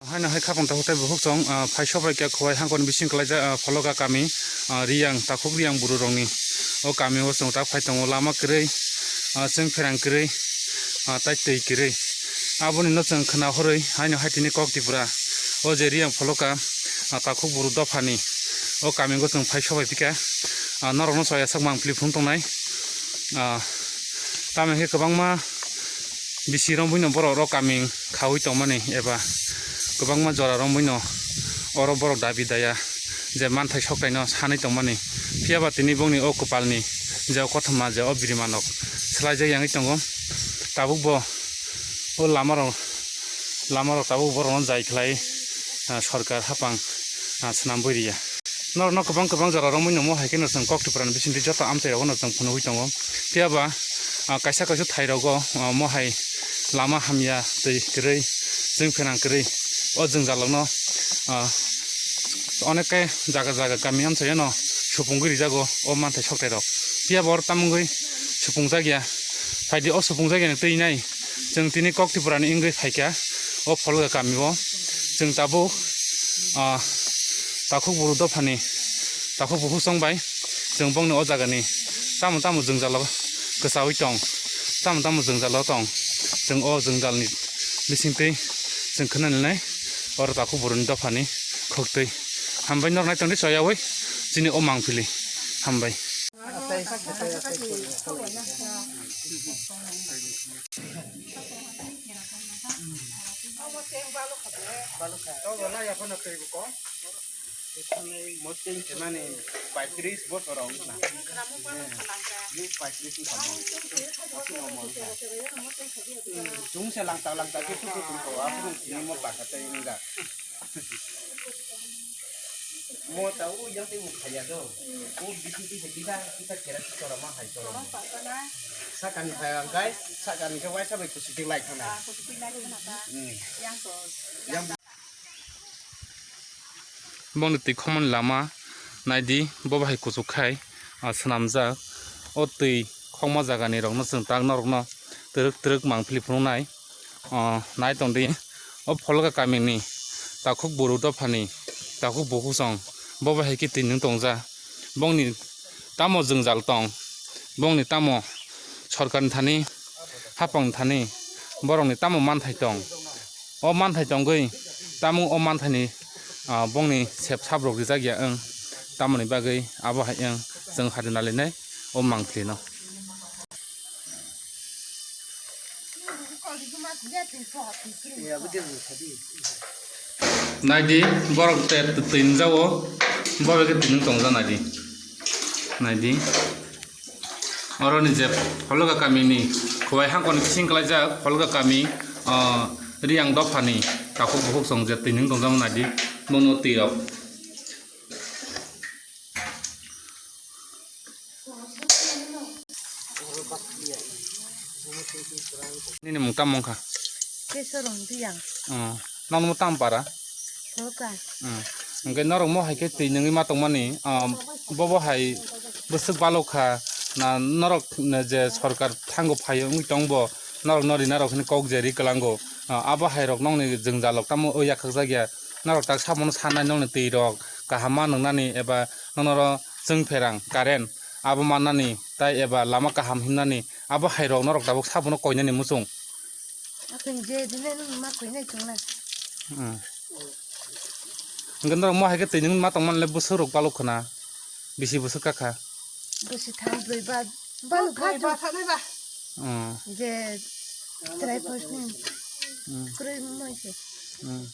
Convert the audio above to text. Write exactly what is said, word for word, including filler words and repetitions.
Haino hai khapang takhuk tei bukhuk chwng, ah, phai sobai khe Khowai hangkoni bising kwlaijak, ah, Pholoka kami, ah, Riyang, takhuk Riyang buru rokni. O kami o chwng tak phai tongo, lama kwrwi, ah, chwng pherang kwrwi, ah, tai twi kwrwi. Aboni no chwng khna horwi haino hai tini kok Tripura. O je Riyang Pholoka, ah, takhuk buru dophani. O kami o chwng phai sobai phikha, ah, norok no chaya sak mang philip phung tongnai. Ah, tamo khe kwbangma bisi romwi no borok rok kaming khaui tongmani eba kwbangma jora romwi no oro borok dabi daya je manthai soktai no sanwi tongmani. Phiya ba tini bongni o kwpal ni je o kothoma je o birimanok swlaijak yangwi tongo. Tabuk bo o lama rok, lama rok tabuk borok no jai khlai, ah, sorkar hapang, ah, swnam bui riya. Norokno kwbang kwbang jora romwi no mo hai khe no chwng kok Tripura ni bisingtwi joto amchai rogo no chwng phunugwi tongo. Phiya ba, ah, kaisa kaisa thai rogo, ah, mo hai lama hamya twi kwrwi, chwng pherang kwrwi o jwngjal rok no, ah, onek khe jaga jaga kami amchai no supungwi rijago o manthai soktai rok. Phiya ba oro tamungwi supungjak ya, phaidi o supungjak ya ni twi nai. Chwng tini kok Tripura ni wngwi phaikha o Pholga kami o. Chwng tabuk, ah, takhuk buru dophani takhuk bukhuk chwng bai chwng bongni o jagani tamo tamo jwngjalo kwchaui tong, tamo tamo jwngjalo tong. Chwng o jwngjalni bisingtwi chwng khna nai oro takhuk buruni dophani khuktwi. Hambai norok nai tongdi choyaui chini o mangpili. Hambai. Mo cheng khe mani paitris bosor rok wngkha na. Ni paitris wngkha mo. Chwng se langta langta khe tuku tongkha, aphuru tini mo bwkha tei wngjak. Mo ta u yang tei muk khaya do. U bising tei se kisa kisa kera chora ma hai chora. Sakani phai ang guys, sakani khe waisa bai kusi tei lai thana. Hmm. Yang Bongni twi khokmani lama naidi, bo bahai kuchuk khai, ah, swnamjak. O twi khokma jagani rokno chwng tak norokno twrwk twrwk mangpili phunuknai. Ah, nai tongdi, o Pholga kamini takhuk buru dophani takhuk bukhuk chwng bo bahai khe twi nwng tongja. Bongni tamo jwngjal tong, bongni tamo sorkarni thani, hapangni thani, borokni tamo manthai tong. O manthai tongwi, tamo o manthaini, ah, bongni sep sap rok rijak ya wng, tamoni bagwi abo hai wng chwng hari nalinai o mangpili no. Naidi, borok te twi njago, borok khe twi nwng tongjak naidi. Naidi. Oroni je Pholga kamini Khowai hangkoni bising kwlaijak Pholga kami, ah, Riyang dophani takhuk bukhuk chwng je twi nwng tongjak naidi. Bono twi rok. Nini mung tamo wngkha? Kesorong Riyang. Oh. Nokni mung tamo para? Pholga. Hmm. Hwnkhe norok mo hai khe twi nwngwi ma tongmani, ah, bobo hai bwswk balok kha, na norok je sorkar thango phaio wngwi tong bo, norok no rina rok hwnwi kok je ri kwlango, ah, abo hai rok nokni jwngjal rok tamo o yakhak jak ya, norok tak sabono sanai nokni twi rok kaham ma nwngnani eba noknoro chwng pherang current abo mannani tai eba lama kaham himnani abo hai rok norok tabuk sabono koinani muchung. Akhwini je dinai nung ma koi nai chwng nai. Hmm. Hwnkhe norok mo hai khe twi nwng ma tongmani le bwswk rok balok khna. Bisi bwswk kakha. Bwswk thang brwi ba balok kha. Brwi ba thang ba. Hmm. Je trai phos ni. Hmm. Kwrwi mo se. Hmm.